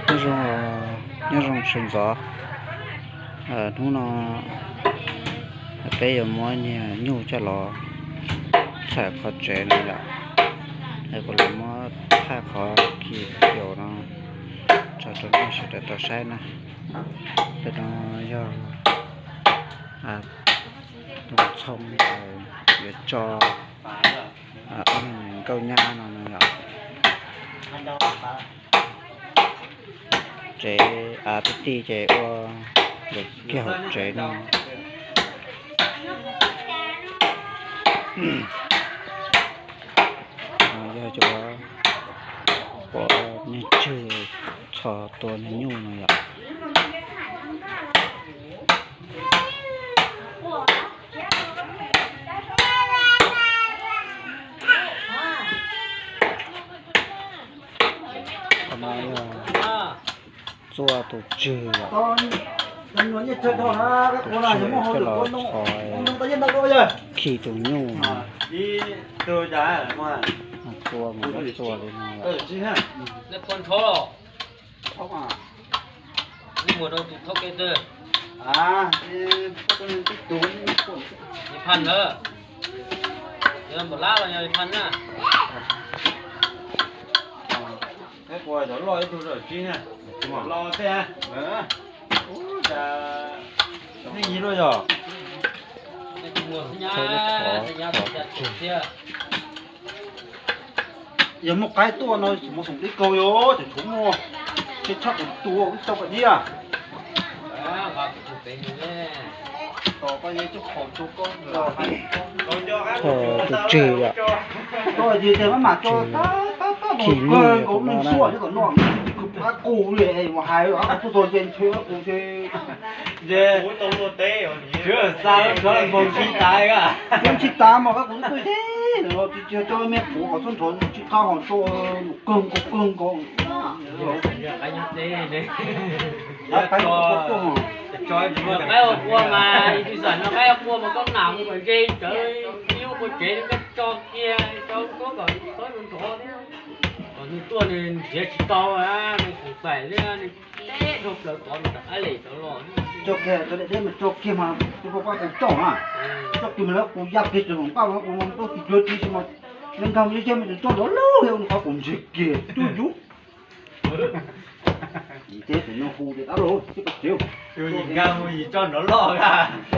Nyob zoo, nyob zoo sawv ntxov. Hnub no peb yuav muab niag nyuj coj los txhais qhov tsev no yom. Es kuv los muab thaij qhov khi caus no tso rau nej sawv daws tau saib na. Ntawm no yog tus txhoov yuav tso ob niag nkauj nyab no no yom. Tsev av tib tij ces ua lawv kiag hauv tsev no. No yog cov ua niag tswg txhos tua niag nyuj no yom. Qhov no yog txua tus tswg yom, tus tswg coj los txhos khi tus nyuj no. Txua mus txua li no. Li phaj ntawd, npaum lab los yog li phaj na. Cov loj ib tug zam tsi na, los tej, nej yig luaj yog. Yog muaj qaib tuaj no mus xoom dib kaug yom, tseem tshuav muaj, tsheb tshaj tus tua ib tau pam diab. Thaum tus tswg yom, koj hais tias maj mam tso tab tab tab nkaus nws suaj nyob tom no, kab qus li mus hais, koj tuaj txog ces ntshe kab qus ces, ces tsis tas mas kab qus twb twj teb, tsis tso me quav kom txhob nrov tsis qab hos tso nws kawg nkaus kawg nkaus. Qaib ua qua mas ib tug xam no qaib ua qua mas koj nam mus kom ze rawv ib lub qua tsev koj tso kiag rau koj kom txhob nrov thiab. Kom nws tuaj nws nrhiav tsis tau, nws kuv xais thiab nws teb dhau plaws tod nws rov qab lem tod los. Tso kiag, tso daim teb mas tso kiag mas tus poj pab kuv coj na. Tso kiag mas lawv kuv ya kiag tseem hloov paj mas kuv mus tau tis dluav tsis mas nws nkag mus tso kiag mas tseem tso nrov loj li qhov kuv ntsia kiag cuj yub. Ces tus no hu tias dab laug, tib koj tsev, nkag mus tso nrov loj,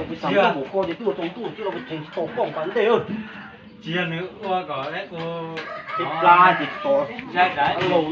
tsis yog mus koj ces twb ua tsaus ntuj tsis los tseem tsis tau koj pas ntej. Tsis yog nws ua kom ib plag ces tsis tau, dab laug.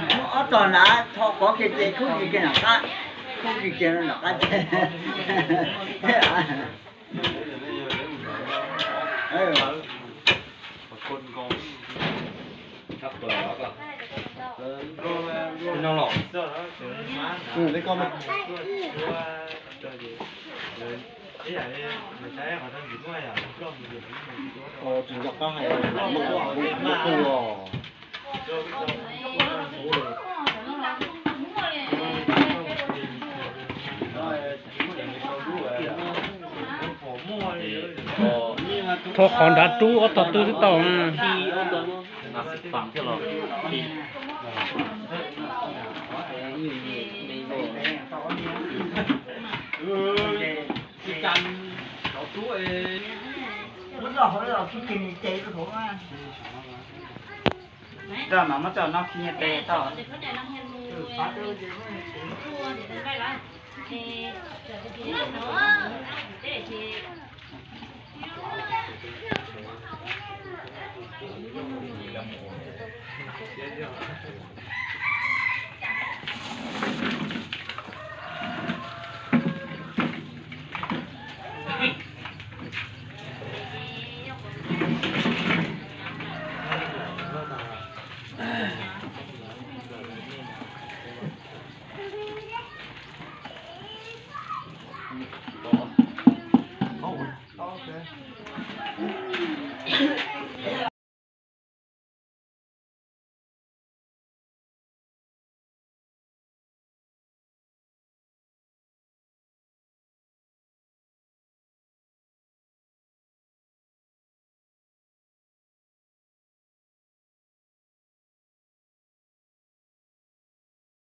Muab ob tog nrad tho kov kiag ces khub kis kiag nram qab, khub kis kiag nram qab. Tsis nco qab hais lub qub os. Thov qhov nrad rub ob tog twb tau na. Rau mas muab coj no khi nyiaj tes tau.